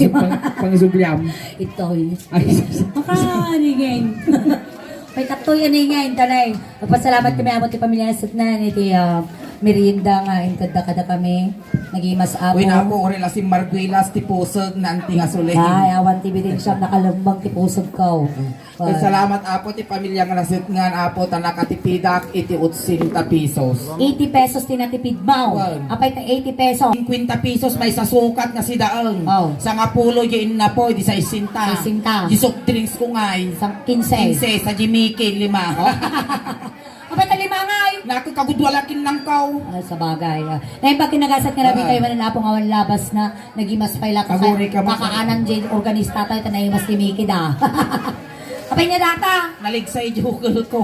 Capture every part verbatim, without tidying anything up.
Pang-, pangsubliam. Itoy. Ay, sus. Makaaningin. May katoy aningin, tanay. Nagpasalamat kami, amo ti pamilya Nasutngan, iti, ah, merienda nga intedda kada kami. Nagimas, Apo. Uy, napo, uri la si Marguilas ti pusog, nanti nga suling. Ay, awan ti bitin siyam nakalembang ti pusog ko. Ken salamat, Apo, ti pamilya nga Nasutngan, Apo, ta nakatipidak iti otsenta pesos. Eighty pesos ti natipidmo. Wen. Apay ta eighty pesos? Singkuenta pesos, maysa sukat nga sidaeng. Oh. Sangapulo di innapoy, di saisenta. Saisenta. Di soft drinks ko ngay. Sa kinse. Kinse, sa Jimmy King, lima. Oh. Apay ta lima ngay? Nakakagudwalakin lang kaw. Ay, sabagay. Ah. Naimbag kinagasat nga labi tayo, manen Apo nga awan labas na. Nagimas pay la. Aguri ka mo. Kakaanan di organista tayo, ta naimas ni Mickey da. Apay niya data? Naligsay di ukel ko.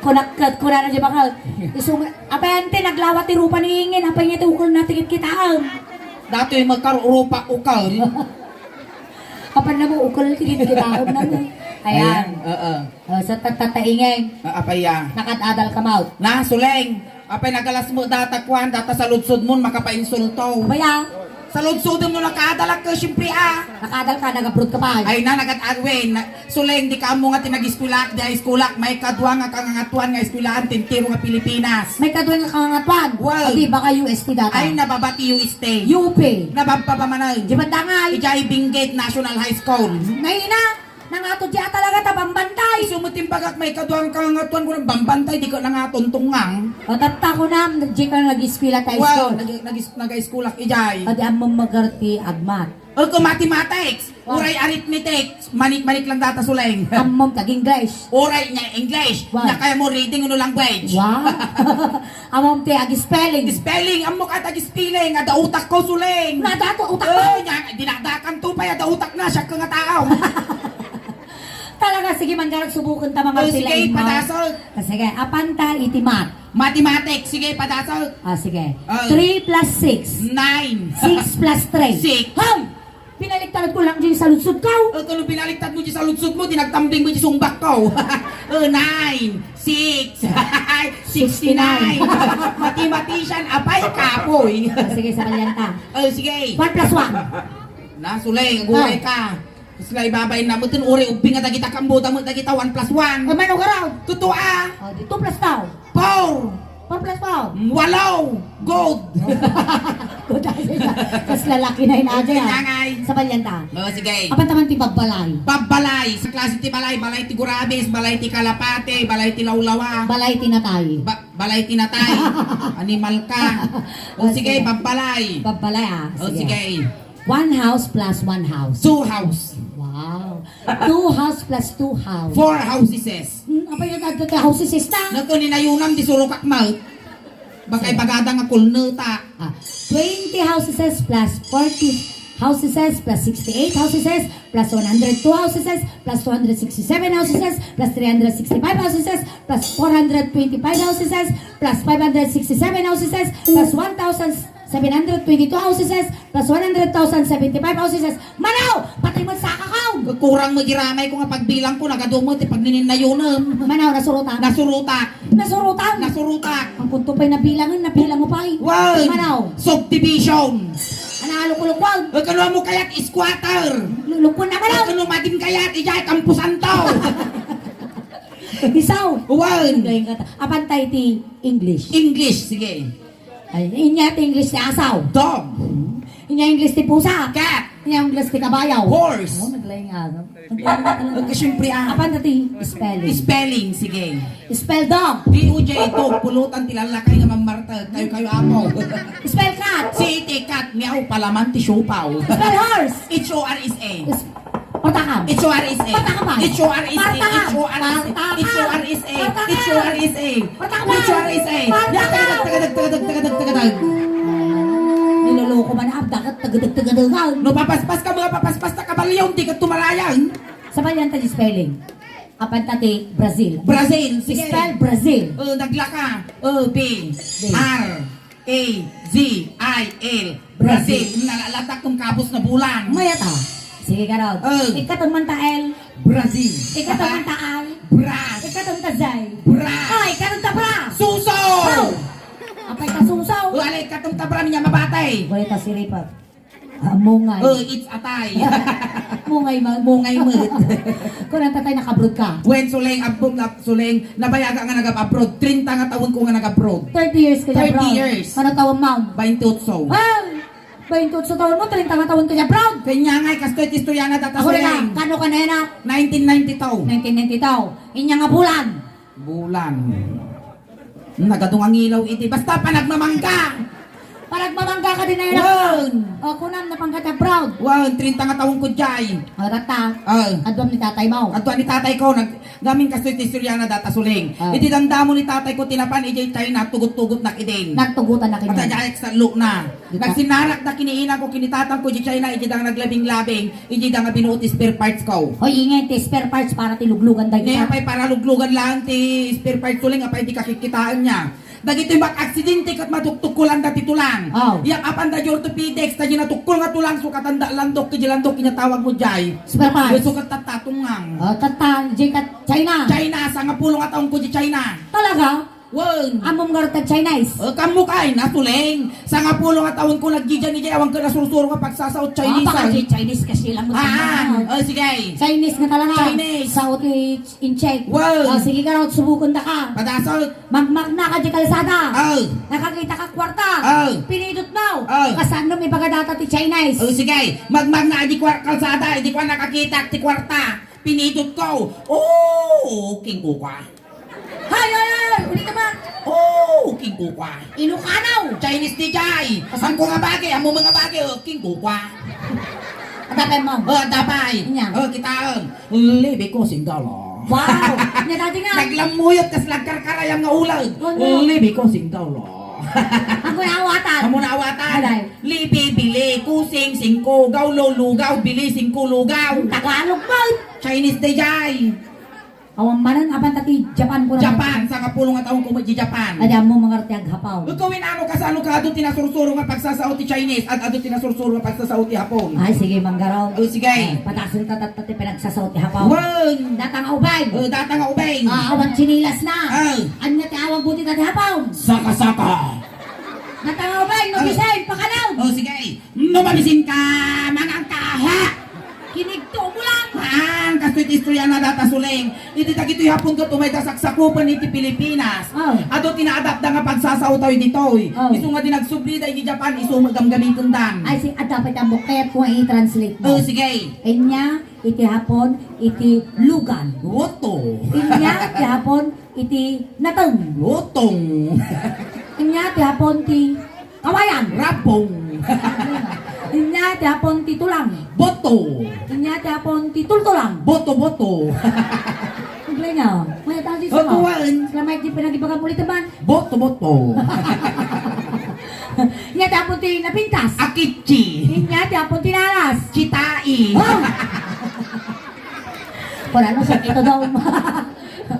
Kunakkat, kunana di bakal. Isung-, apay ante, naglawa ti rupa ni Ingin, apay niya ti ukel na ti kitkitaem. Datoy magkarurupa ukel. Apan na mo, ukel ti kitkitaem na mo. Ayan. Ayan, oo. Oh, sa tatataingin. Ah, apay ya. Nakad-adal ka, Maut. Na, Suleng. Apay nagalas mo data kuan, data sa ludsod mo, makapainsulto. Abaya. Sa ludsodem no nakaadal ka, siyempre, ah. Nakaadal ka, nag-abroad ka pa. Ay na, nagad-, ah, wen, na, Suleng, di ka ammo nga ti nag-eskwelak, di high schoolak, may kadua nga kangangatuan nga eskwelahan, ti entero nga Pilipinas. May kadua nga kangangatuan? Well. Adi, baka U S T data. Ay, nababa ti U S T. U P. Nababa ba manen? Di ba dangay? Ijay Benguet National High School. Naina? Nangato di a talaga ta bambantay. Isu met ti imbagak, may kadua nga kangangatuan, kunam bambantay, di ka nangato, tungang. O, tatta kunam, di ka nag-eskwela ta high school. Well, nag-, nag-, nag-high schoolak ijay. Adi ammom magarti agmat. O, ko mathematics, wow, uray arithmetic, manik-manik lang data, Suleng. Ammom tag-English. Uray nga English, wow, nga kaya mo reading, uno language. Wow. Ammom ti ag-spelling. Spelling, ammo ka ag-spelling, ada utak ko, Suleng. Nada to utak ko. Eh, nya, dinadakan to pay, ada utak na, siya ka nga tao. Talaga, sige, manggarag subukan ta, mga. Oh, sige, Suleng, ha? Padasol. Ah, sige, apanta iti math. Mathematics, sige, padasol. Ah, sige. Oh. Three plus six. Nine. Six plus three. Six. Ham! Pinaliktad ko lang di sa ludsod ko. Eh, kano pinaliktad mo di sa ludsod mo, di nagtambling mo di sumbak ko. Eh, nine, six, sixty-nine. Mathematician, apay, kapoy. Ah, sige, sa palyanta. Eh, sige. One plus one. Na, Suleng, aguray ka. Sila ibabain na mo, tin, uri, ubing nga dagita kambuda mo, dagita one plus one. Eh, mano ka raw? Totoo, ah. Oh, di two plus two. Four. Four plus four. Walo. Good. Good, ah, sige. Kas lalaki na yun, ate, ah. Nangay. Sa palyanta. Oh, sige. Apan taman ti babbalay. Babbalay. Sa klase ti balay, balay ti gurabis, balay ti kalapate, balay ti lawlawa. Balay ti natay. Ba-, balay ti natay. Animal ka. Oh, sige, sige. Babbalay. Babbalay, ah. Oh, sige. Sige. One house plus one house. Two house. Wow. Two house plus two house. Four houses. Hmm, apay nga dagdag ka houses ta? Naku, ninayunam, di surukak maut. Bakay bagada nga kulneta. Ah, twenty houses plus forty houses plus sixty-eight houses plus one hundred two houses plus two hundred sixty-seven houses plus three hundred sixty-five houses plus four hundred twenty-five houses plus five hundred sixty-seven houses plus one thousand seven hundred twenty-two houses plus one hundred thousand seventy-five houses. Manaw! Patay mo sa kakaw! Kurang mo giramay ko nga pagbilang ko, nagadu mo ti pagnininayunem. Manaw, nasurutak. Nasurutak. Nasurutak? Nasurutak. Ang kunto pa'y nabilangan, nabilang mo pa'y. Wan! Manaw? Subdivision. Ano, lukulukwan? Kano mo kayat squatter? Lulukwan na manaw? Kano madin kayat, ijay kampusanto? Isaw? Wan! Apanta iti English. English, sige. Ay, inya ti English ti asaw. Dog. Inya English ti pusa. Cat. Inya English ti kabayaw. Horse. Oh, naglaing nga, no? Naglaing nga talaga. Siyempre, ah. Apanta ti spelling? Spelling, sige. Spell dog. D O G, dog. Pulutan ti lalakay nga mammartag. Kayo, kayo, amo. Spell cat. C A T, cat. Meow, palaman ti siopaw. Spell horse. H O R S A. Is-, Partakam. H O R S A. Partakam pa. H O R S A. Partakam. H O R S A. Partakam. H O R S A. Partakam. H O R S A. Partakam. Ya, tagadag, tagadag, tagadag, tagadag, tagadag. Niloloko man, ah, dagat, tagadag, tagadag, ah. No, papaspas ka, mga papaspas na kabalyon, di ka tumarayan. Sa palyanta ti spelling. Apanta ti Brazil. Brazil, sige. Spell Brazil. Oh, naglaka. Oh, B. B. R. A Z I L. Brazil. Brazil. Nalalatak kung kapos na bulan. Mayat, ah. Sige, garod. Oh. Ikatum man ta L. Brazil. Ikatum man ta I. Bras. Ikatum ta Z. Bras. Oh, ikatum ta bra. Suso! Oh. Apay ta suso? Wala, ikatum ta bra, niya mabatay. Wala ta siripag. Ah, mungay. Oh, it's atay. Mungay man. Mungay met. Kunam tatay, nag-abroad ka? Wen, Suleng, abbong na, Suleng, nabayaga nga nag-abroad. Treinta nga taon ko nga nag-abroad. Thirty years ka abroad? Thirty years. Ano taon mo? Baintiotso. Ah! Baintiotso taon mo, treinta nga taon ka abroad? Kanya nga, kastoy ti istorya na data, Suleng. Ako na, kano ka na yan, ah? Nineteen ninety-two. Nineteen ninety-two. Inya nga bulan? Bulan. Nagadu nga ngilaw iti. Basta panagmamangga. Panagmamangga ka din ay. Wen. O, kunam, napangkat abroad. Wen, treinta nga taon ko jay. O, tatta. Ah. Aduam ni tatay mo. Aduam ni tatay ko, nag-, gamin kastoy ti istorya na data, Suleng. Ah. Iti damdamo ni tatay ko, tinapan ijay China, tugot-tugot na kidin. Nagtugutan na kidin. At ajay sa luk na. Nagsinnarak da kini inang ko, kini tatang ko, ijay China, ijay dang naglabing-labing. Ijay da nga binuot ti spare parts ko. Hoy, ingay ti spare parts para ti luglugan dagita. Apay para luglugan lang ti spare parts, Suleng, apay di kakikitaen niya. Dagitoy mak-aksidente ket matuktukkolan da ti tulang. Oh. Yak apan da di orthopedics, ta di natukkol nga tulang, sukatan da landok, ket di landok inya tawag mo jay. Spare parts. Sukat tattatungang. Oh, tatta, di ka China. China, sangapulo nga taon ko di China. Talaga? Wen. Ammom nga rutag Chinese? Eh, kammo kay, na, Suleng. Sangapulo nga taon ko nagdidian ijay, awan ka nasursuro nga pagsasao Chinese, ah, baka ay. Di Chinese kasi lang mo. Ah, eh, sige. Chinese nga talaga. Chinese. Sao ti incheck. Wen. Ah, sige ka raw, subukon da ka. Padasol. Magmagna ka di kalsada. Ah. Nakakita ka kwarta. Ah. Pinidot mo. Ah. Kasano may baga data ti Chinese? Oh, sige. Magmagna di kwar-, kalsada, di ko nakakita ti kwarta. Pinidot ko. Oh, king kuka. Hay, hay, hay! Uli ka ba? Oh, king kuka. Ilocano! Chinese ti jay! Asan ko nga bagay? Amo mga bagay, oh, king kuka. Adapay mo? Oh, adapay. Inya? Oh, kitaem. Libi ko sing dollar. Wow! Nya dati nga. Naglamuyot kas nagkarkarayam nga ulag. Oh, no. Libi ko sing dollar. Ako na awatan. Amo na awatan. Aray. Libi, bili, kusing, singko, gawlo, lugaw, bili, singko, lugaw. Tagalog mo. Chinese ti jay. Awan manen, apan ta ti Japan ko na. Japan, sangapulo nga taon ko met di Japan. Adi, ammom nga rutag Hapon. Ikaw, inano kasano ka adu ti nasursuro nga pagsasao ti Chinese, ag-adu ti nasursuro nga pagsasao ti Hapon? Ay, sige, manggaraw. O, sige. Eh, patasen ka tatta ti pinagsasao ti Hapon. Wen. Data nga ubing. O, data nga ubing. Ah, awan tsinelas na. Ah. Ania ti awag mo ti data Hapon? Saka-saka. Data nga ubing, no, ah. Bisay, pakanaw. O, sige. No mabisin ka, mangan ka, ha? Kinigto mo lang. Haan, kastoy ti istorya na data, Suleng. Iti dagitoy Hapon ket umayda saksakupen iti Pilipinas. Oh. Adu ti naadapda nga pagsasaotayo ditoy. Oh. Isu nga di nagsublida iti Japan, isu met gamgamitendan. Ay, si, adda pay tambok, kayat ko nga i-translate mo. Oh, sige. Inya, iti Hapon, iti lugan. Woto. Inya, iti Hapon, iti nateng. Lotong. Inya ti Hapon ti kawayan. Rabong. Inya ti Hapon ti tulang. Boto. Inya ti Hapon ti tultulang. Boto-boto. Ang galing, ah. May tawag sa Botoan. Sila may di pinagibagan ulit naman. Boto-boto. Inya ti Hapon ti napintas. Akichi. Inya ti Hapon ti nalas. Chitai. Oh! Kung ano sa ito daw.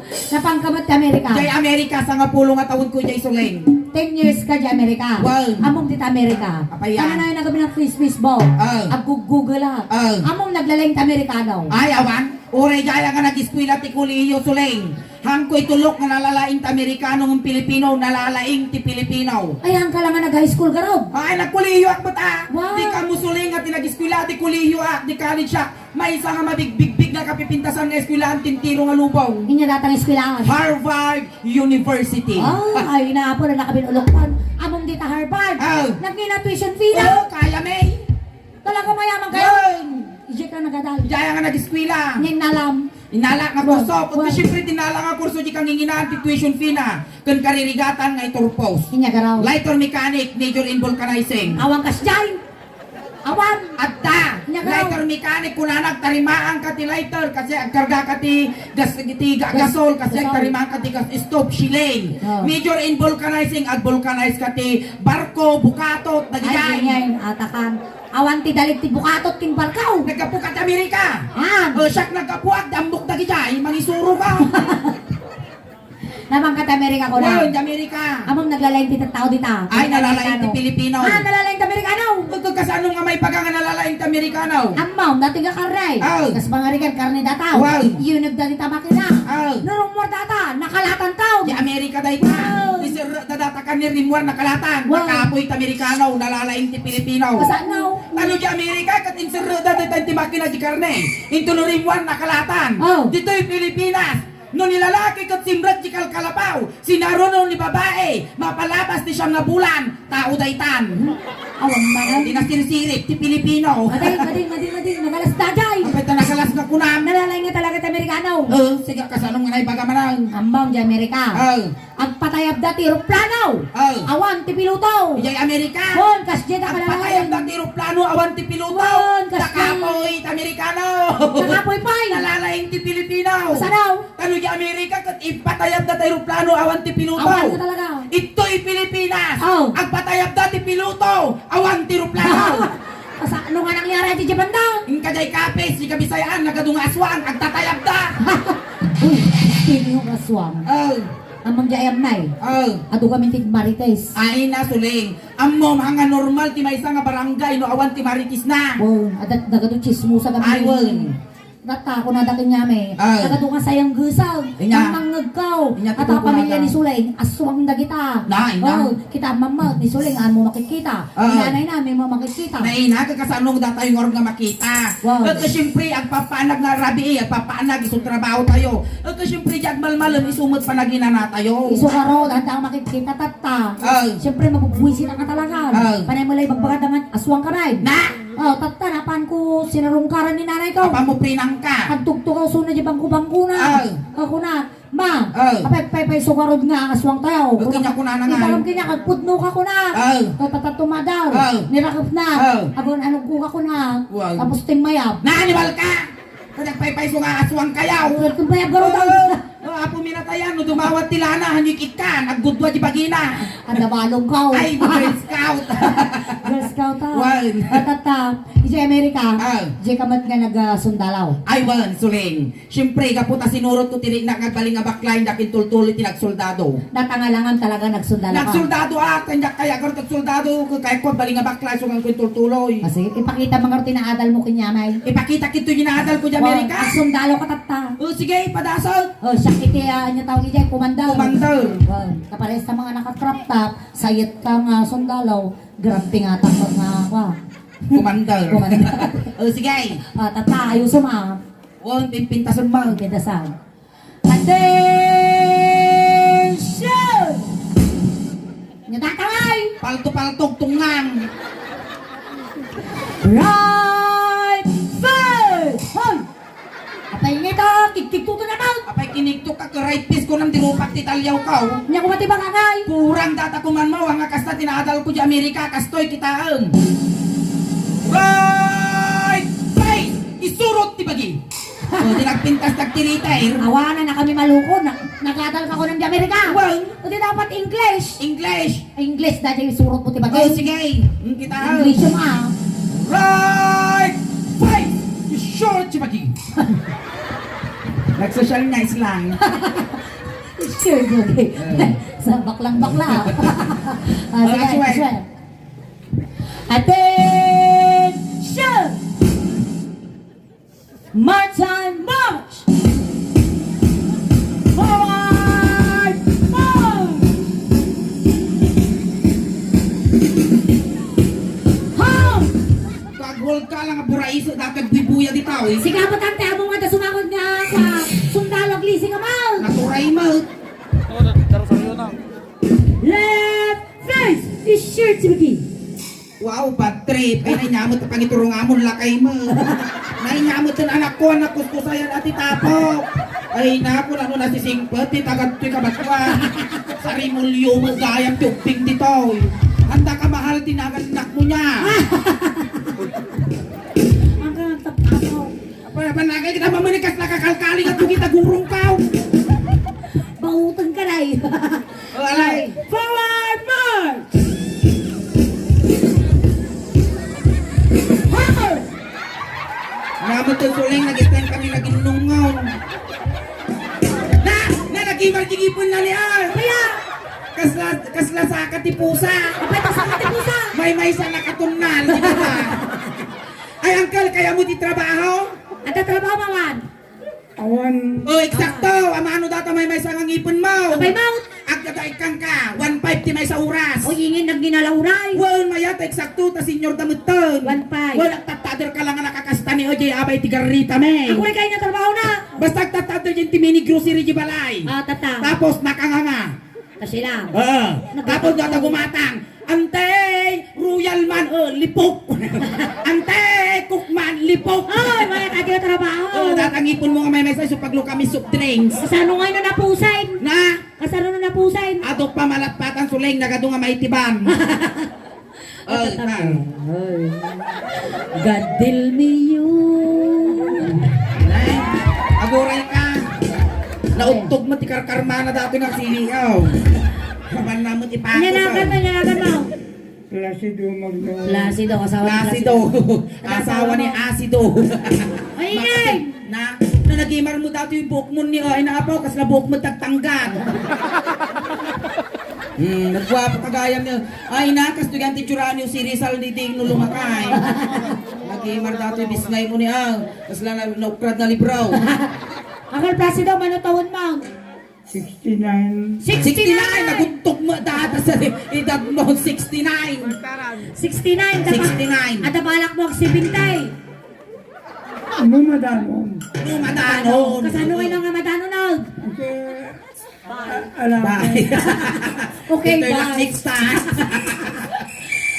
Napangkamat ti Amerika. Jay Amerika, sangapulo nga taon ko jay, Suleng. Ten years ka jay Amerika. Wow. Ammom dita Amerika. Apay yan? Kananayon na gabi ng Facebook. Ah. Ag-Google, ah. Ah. Ammom naglaing ti Amerikano. Ay, awan. Uray jay nga nag-eskwela ti kolehiyo, Suleng. Hangko itulok nga nalalaing ti Amerikano ngem Pilipino, nalalaing ti Pilipino. Ay, hangka lang nga nag-high school garud. Ay, nagkolehiyo ak met, ah. Wow. Di kamo, Suleng, nga ti nag-eskwela, di kolehiyo ak, di college ak. Maysa nga mabigbigbig nga kapipintasan nga eskwelahan ti entero nga lubong. Inya datang eskwelahan. Harvard University. Ah, ay, inapo na nakabinulokpan. Ammom dita Harvard. Ah. Nagngina tuition fee na. Oo, kaya, May. Talaga mayaman kayo? Wen. Ijay ka nagadal. Ijay nga nag-eskwela. Ninnalam. Inala nga kurso. Wen. Pagka siyempre, dinala nga kurso, di kanginginaan ti tuition fee na. Ken karirigatan nga iturpos. Inya garaw. Lighter mechanic, major in vulcanizing. Awan kas jay. Awan. Adda. Nya, lighter mechanic, kunana, agtarimaan ka ti lighter, kasi agkarga ka ti gas, ti ga-, gasol, kasi agtarimaan ka ti gas stove, shilling. Oh. Major in vulcanizing, ag-vulcanize ka ti barko, bukatot, dagijay. Ay, atakan. Awan ti dalig ti bukatot king barko. Naggapu ka ti Amerika. Ah. O, siak naggapuak, dambok dagijay, mangisuro ka. Napangkat Amerika ko na. Wow, di Amerika. Ammom naglalaing ti tattao dita. Ay, nalalaing ti Pilipino. Ah, nalalaing ti Amerikano. Ito, kasano nga may paga nga nalalaing ti Amerikano? Ammom, dati nga karne. Oh. Kas pangarigan, karne dataw. Wow. Yun, nagdagita makina. Oh. Nurumor data, nakalatan tao. Di Amerika dayta. Oh. Di Serrekda data karne rimmuar nakalatan. Wow. Nakapoy ti Amerikano, nalalaing ti Pilipino. Kasano? Tano di Amerika, ket inserrekda dita ti makina di karne. Intono rimmuar nakalatan. Oh. Ditoy Pilipinas, no ni lalaki ket simrek ti kalkalapaw, sinaruno ni babae, mapalabas ti siam nga bulan, tao daytan. Awan man. Di nasirsirip ti Pilipino. Madi, madi, madi, madi. Nagalas dagay. Apay ta nagalas nga kunam. Nalalaing nga talaga ti Amerikano. Oh, sige, kasano nga naibaga manen? Ammo di Amerika. Oh. Agpatayabda ti eroplano. Oh. Awan ti piloto. Idiay Amerika. Wen, kasdiay da. Agpatayabda ti eroplano, awan ti piloto. Wen, kasdiay. Nakapoy ti Amerikano. Nakapoy pay. Nalalaing ti Pilipino. Kasano? Tano di Amerika, ket ipatayabda ti eroplano, awan ti piloto. Awan na talaga. Itoy Pilipinas. Oh. Agpatayabda ti piloto, awan ti eroplano. Kasano nga nangyari ti Japan da? Inka jay kapis, di Kabisayaan, nagadu nga aswang, agtatayabda. Uy, sino nga aswang? Oh. Ammom di ayam nay. Oh. Adu kami ti Marites. Ay na, Suling. Ammom, nga normal ti maysa nga barangay no awan ti Marites na. Oh, adat nagadu chismosa kami. Ay, wen. Tatta, kunada ken ni amay. Ah. Nagadu nga sayang gesag. Inya. Ang mangngegko. Inya, ti pamilya ni Suling, aswang dagita. Na, inya. Oh, kita mamma ni Suling, ammom makikita. Ah. Ni nanay na, ammom makikita. Na, ina, kasano datayo nga makita? Wow. Ket siyempre, agpapaanag nga rabii, agpapaanag, isu trabaho tayo. Ket siyempre, di agmalmalem, isu met panaginana tayo. Isu ngarud, anta nga makikita, tatta. Ah. Siyempre, mabubuisit ang katalakan. Ah. Panay mo lang ibagbagad nga, aswang ka, bay. Na! Oh, tatta, napan ko sinarungkaran ni nanay ko. Apan mo pinangka? Agtugtugaw suna di bangko-bangko na. Ah. Ako na, ma, ah, apay, pay, pay, sugarod nga, aswang tayo. Ket kanya ko na, nanay. Ikaw lang kanya, agpudno ka ko na. Ah. Ket tatta tumadar. Ah. Nirakep na. Ah. Agon, ano ko ka ko na. Wow. Tapos tingmayab. Naanimal ka! Kanya paypay so nga aswang kayaw. Ket tingmayab, garod ang. Ah. Oh, Apo, minatayan, no dumawat ti lana, hanyo ikkan, aggudua di bagina. Adda balong ka, oh. Ay, Girl Scout. Girl Scout, ah. Wen. Tatta, iti Amerika, ah, di ka met nga nag, ah, sundalaw. Ay, wen, Suling. Siyempre, gapu ta sinurot ko ti riknak nga agbalin nga bakla, indak intultuloy ti nagsoldado. Data nga langan talaga nagsoldado ka. Nagsoldado, ah, indak kaya agsoldado, kaya ko agbalin nga bakla, isu nga intultuloy. Ah, sige, ipakita man ngarud ti naadal mo ken ni amay. Ipakita ket ti naadal ko di Amerika. Oh, agsundalo ka, tatta. Oh, sige, padasol. Oh, siak iti, ah, ania tawag idiay, commander. Commander. Oh, kapares ta mga naka-crop top, sayet ka nga sundalo, grabe nga takot nga, wa. Commander. Commander. Oh, sige. Ah, tatta, ayusom, ah. Oh, pimpintasen mo. Pimpintasan. Attention! Nia dayta, ay! Palto-paltog tungngang. Right face! Hoy! Apay ngata, kigkigto to na ka! Apay kinigto ka, ka right face ko nang dirupak ti talyaw ka, oh. Nia ko mati baka, ay! Kurang data ko man mo, nga kasta ti naadal ko di Amerika, kastoy kitaem. Right face! Isurot ti bagi! Oh, di nagpintas, nagtiriter. Awanan na kami maluko. Na, nagadal ka ko ng Amerika. Well. O di dapat English. English. English, dahil surot mo ti bagay. Oh, sige. Hmm, kita. English yung, ah. Right! Fight! Short si Bagi. Nag-social nice lang. Sure, okay. Eh. Sa baklang bakla. Ah, oh, sige, sige. Attention! March and march! Forward march! Home! Pag-hold ka lang, buraiso, dapat bubuya di tao, eh. Sige, patante, amo nga da sumangon nga sa sundalo, aglisi ka, mal! Naturay mo. Oo, nagdarosaryo na. Left! Face! Is shirt si Mickey! Wow, bad trip! Ay, nainamot ang pangiturong amon, lakay mo. Nainamot ang anak ko, anak kuskusayan at itapok. Ay, naku, ano nasisingpet, ti tagad to'y kabatwa. Sarimulyo mo, gayam, tubing ditoy. Handa ka mahal, tinagan anak mo niya. Ang kagtap-apaw. Apa, apa, nagay kita mamanikas nakakalkali nga tugi tagurong ka. Bauteng ka, day. Oh, alay. Forward march! Forward! Namot to Suling, nag-stand kami, naginnungaw. Na, na, nag-imal ti ngipon na lian. Kaya? Kasla, kasla saka ti pusa. Apay, kasla ti pusa. May, may sa nakatunnal, di ba? Ay, uncle, kaya mo ti trabaho? Ada trabaho, mawan. Awan. Oh, eksakto. Amano data may maysa nga ngipon mo? Apay mouth. Ag, Kada ikkan ka, one five ti maysa oras. O, ingin nagninalauray. Wen, mayat, eksakto, ta senior da metten. One five. Wen, agtattader ka lang nga nakakasta ni Oje, abay ti garrita, me. Ako rin kayo na trabaho na. Basta agtattader dyan ti mini grocery di balay. Ah, tata. Tapos, nakanganga. Kasi lang. Oo. Tapos, nagtatag- natagumatang. Antay, Royal man, eh, lipok. Antay, Coke man, lipok. Ay, wala ka di trabaho. Oh, datang ipon mo nga may mesa, so pagluka mi soft drinks. Kasano nga yun na napusin? Na? Kasano na napusin? Adok pa malatpatan, suling, nagadu nga maitiban. Oh, Ay, tatap- na. Ay. God deal me you. Ay, aguray ka. Naugtog mo ti karkarmana dati nga sili, oh. Kaman na mo ti pato, Nyanagan mo, oh. Nyanagan mo. Placido Magno. Placido, asawa ni Placido. Placido. Asawa ni Asido. Ay, Makati-, ay! Na, na nagimar mo dati yung buhok mo ni, ay, nakapaw, kasla buhok mo tagtanggan. Hmm, nagwapo kagayam niya. Ay, na, kastugan ti tsura niyo si Rizal ni Ding no lumakay. Nagimar dati yung bisngay mo ni, ah, kasla na, naukrad na libraw. Uncle Placido, mano taon mo? Sixty-nine. Sixty-nine! Sixty-nine! Naguntog mo data sa edad mo, sixty-nine. Sixty-nine, tama. Sixty-nine. At balak mo, seventy. Ano madanon? Ano madanon? Kasano kayo nga madanon, Al? Okay. A-, alam. Bye. Okay, Ito yung bye. Next time.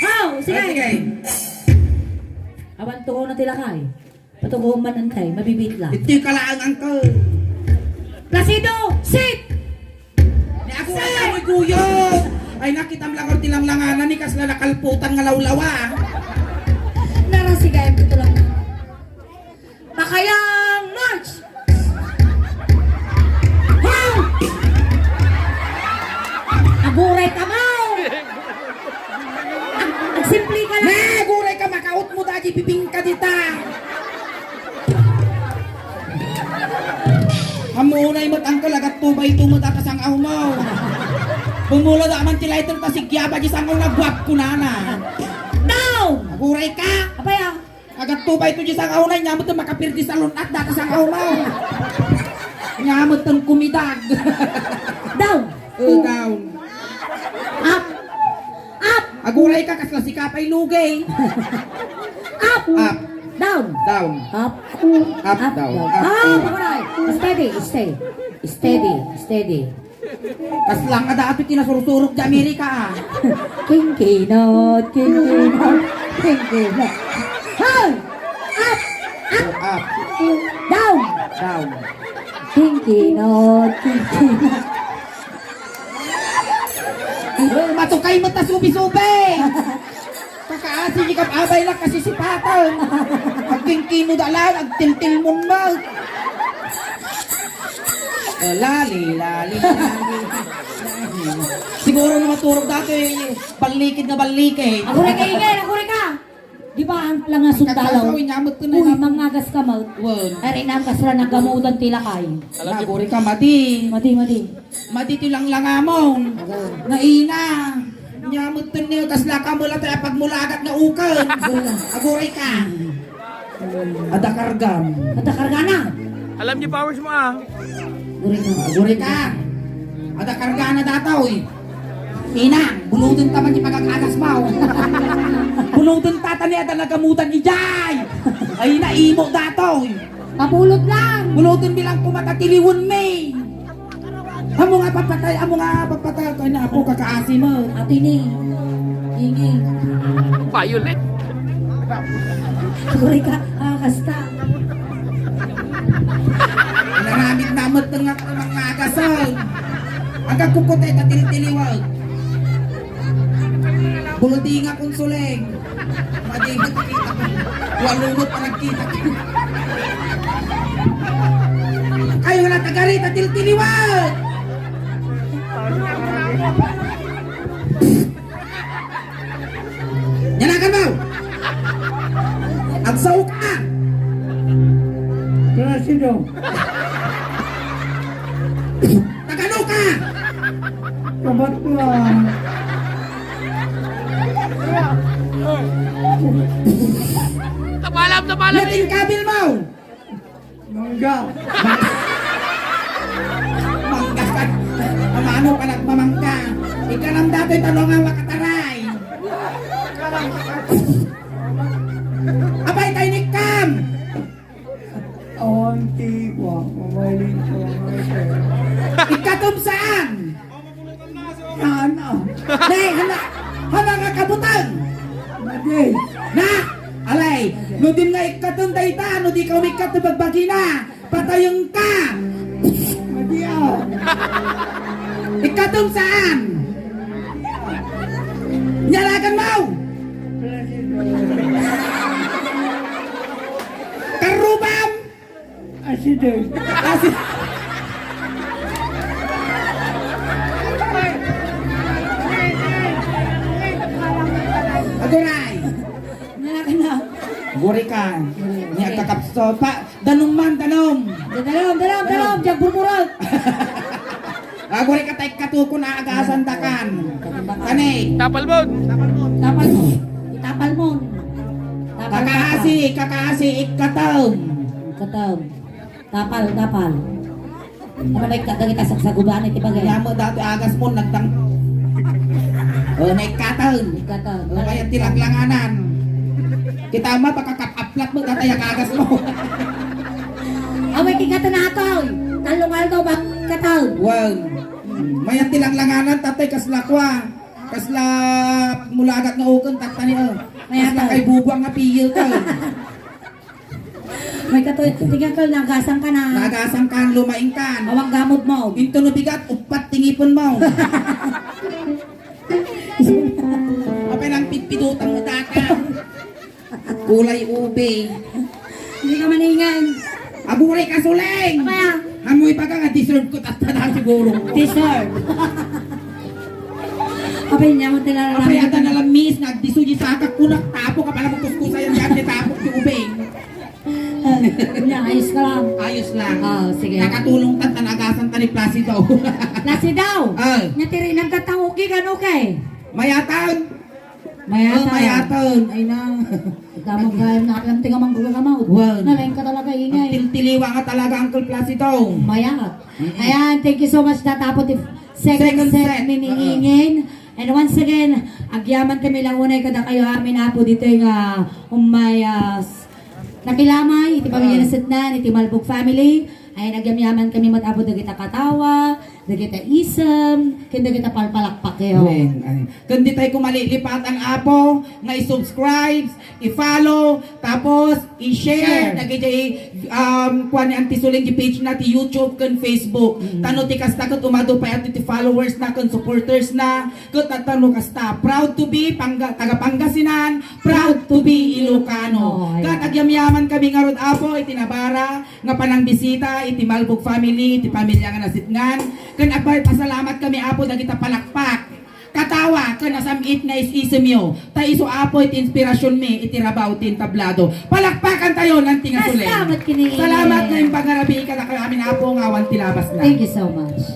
Oh, sige. Ah, sige. Awan to ko na tilakay. Patugaw man, Antay, mabibit lang. Ito'y kalaang, Uncle. Placido, sit! Ni ako Sit! Ang amoy guyo. Ay, nakitam lang ti langlangana ni kasla nakalputan nga lawlawa. Narasigayan ko to lang. Makayang march! Ho! Aguray ka mo! Ag-, agsimple ka lang. Na, aguray ka, makaut mo dati, bibingka dita. Amunay met, Uncle, agat tubay to met atas ang aw mo. Bumula da man ti lighter, ta sigyaba di sangaw na guwap ko nana. Down! Aguray ka! Apay, ah? Agat tubay to di sangaw na, inyamot to makapirdi sa lunat, data sangaw mo. Inyamot tong kumidag. Down! Oh, down. Up! Up! Aguray ka, kasla si Kapay Lugay. Up! Up. Down! Down. Up! Up, down. Up, ah, down. Aguray! Steady, stay. Steady, steady. Kasla nga dati kinasursurok di Amerika, ah. Kingkinot, kingkinot, kingkinot. Hoy! Up! Up! Up. Down! Down. Kingkinot, kingkinot. Uy, matukay mo ta subi-subi! Kakaasi di kap-, abay lang kasi si Patang. Agkingkino da lang, agtiltilmon mo. Oh, lali, lali, lali. Siguro na maturog dati, ballikid na ballikid. Aguray ka, Ingay! Aguray ka! Di ba ang lang nga sundalo? Ang kagsasaw, inyamot ko na Uy, naman. Mangagas ka, Mal. Wen. Ay, rin ang kasra nagamutan ti lakay. Alam niyo Aguray ka, madi. Madi, madi. Madi ti langlangamon. Ago. Naina. Nya met ten ni kasla ka mula tayo pagmulagat na uken. Ago. Aguray ka. Ada kargam. Ada kargana. Alam niyo powers mo, ah. Aguray ka. Aguray ka. Ada kargana dataw, eh. Ina, buluden ta man ti pagagagas mo. Buluden ta ta ni ada nagamutan ijay. Ay, ina, imo dataw, eh. Mapulot lang. Buluden bilang kumata tiliwen mi. Amo nga papatay, amo nga papatay, kay na ako kakaasi mo. Ati ni. Ingi. Violet. Sorry ka, ah, kasta. Naramid na met nga mga agasal. Agad kukutay, tatiltiliwag. Buldi nga konsuleng. Madi nga kita ko. Walunot pa nagkita ko. Kayo na tagarita, tiltiliwan! Yan ang kanaw! Agsaw ka! Placido. Tagano ka! Kabat ko, ah. Tapalam, tapalam. Nating kabil mo! Mangga. Mangga ka. Mano ka nagmamangka? Ikkanam datoy tallo nga makataray. Apay tay nikkam? Awan ti wa, mamaling ko. Ikkatom saan? Ana. Nay, hala, hala nga kabuteng. Madi. Na, alay, no din nga ikkatom dayta, no di ka umikkat ti bagbagina, patayeng ka. Madi, ah. Ikkatom saan? Nyalagan mo! Karubam! Accident. Acci-, Aguray. Nalaki na. Guri ka. Niya kakapso. Pa, danum man, danum. Danum, danum, danum. Diyan burburot. Aguray ka tay katukon, aagasan dakan. Kani. Tapal mo. Tapal mo. Itapal mo. Tapal, tapal. Kakaasi, kakaasi, ikkatom. Ikkatom. Tapal, tapal. Ano may kadagita sagsaguban iti bagay? Kaya mo dati agas mo, nagtang-, oh, naikatan. Ikatan. Oh, kaya tilanglanganan. Kita mo, pakakapaplat mo, tatay ang agas mo. Away, ikatan na ako. Talong aldaw ba? Ikatan. Wan. Maya tilanglanganan, tatay, kasla kwa. Kasla mulagat nga ukon, tatani, oh. Maya kasla to. Kay bubuang nga piyil ka. May katoy, tingnan ko, nagasan ka na. Nagasan ka, lumaing ka. Awang gamot mo. Into no bigat, upat tingipan mo. Apay nang pitpitutan mo data. Kulay ube. Hindi ka maningan. Aburay ka, Suling! Kaya? Amoy baga nga deserve ko, tatta na siguro. Deserve. Apay niya mo tinalaman. Apay, ada na lang, miss, nagdiso di sa akak, kunak, tapo ka pala, magkuskusayan yan, di tapo, di ubing. Ah, nya, ayos ka lang. Ayos lang. Ah, sige. Nakatulong ta, tanagasan ta ni Placido. Placido! Ah. Nya, tiri, nagtatang okay ka, no, kay? Mayatan. Mayatan. Oh, mayatan. Ay na. Damag ka, nakilang tinga manggulo ka, Maud. Wow. Nalain ka talaga, ingay. Ang tiltiliwa nga talaga, Uncle Placido. Mayat. Mm-mm. Ayan, thank you so much, Tata, po ti second, second set, set, mi ni, oo, Ingin. And once again, agyaman kami lang unay kada kayo amin, Apo, dito nga umay, ah, s-, nakilamay, iti pamilya, ah, ni Setnan, iti Malbog family. Ayan, agyamyaman kami met, Apo, dagita katawa, dagita isem, ken dagita palpalakpak kayo. Wen, ay. Ken ditay ko malilipatan, Apo, nga i-subscribe, i-follow, tapos i-share, share, dagiti, um, kuan ni Auntie Suling ti page na ti YouTube ken Facebook. Mm. Tano ti kasta ket umadu pay iti followers na ken supporters na. Ket tano kasta, proud to be Panga-, taga Pangasinan, proud to be Ilocano. Oh, ayan. Ket agyamyaman kami ngarud, Apo, iti nabara nga panangbisita iti Malbog family, iti pamilya nga nasetngan. Ken agpasalamat kami, Apo, dagita palakpak, katawa, ken asam-it nga is-isemyo. Ta isu, Apo, iti inspirasionmi iti rabaw ti entablado. Palakpakantayo, Auntie nga Suling. Salamat kini. Salamat nga impagarabi kadakayo amin, Apo, nga awan ti labasna. Thank you so much.